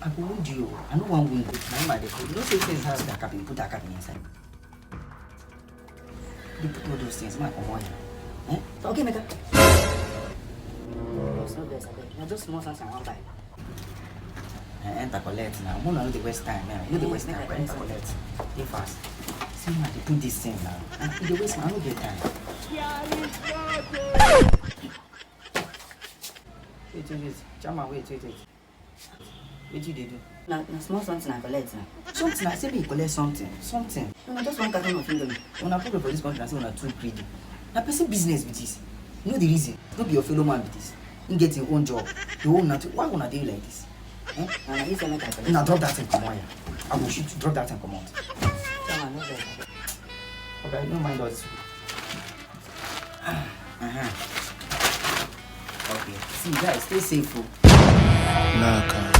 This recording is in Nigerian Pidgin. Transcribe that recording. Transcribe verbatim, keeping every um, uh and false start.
I go wound you. I no wan wound you. Na him I dey call. You know say things hard to carry, put that carry inside. Dey put all those things, make I comot here. Eh? Okay, Emeka. No vex, abeg. Na just small something I wan buy. Eh, enter collect now. Make una no dey waste time, eh. No dey waste time. Enter collect. Dey fast. See, make I dey put this thing now. Ah, you dey waste my, I no get time. Wait, wait, wait. Chairman, wait, wait, wait. Wetin you dey do? Na, na small something I collect na. Something? I say make you collect something. Something. No, na just one carton of Indomie. Una problem for this country na say una too greedy. Na person business be this. You know the reason? No be your fellow man be this. He get him own job. Your own na too. Why una dey like this? Eh? Na, na you say make I collect. Una drop that thing comot here. I go shoot you. Drop that thing comot. Chairman, no vex. Okay, no mind us. Uh-huh. Okay. See, guys, stay safe o. Naka.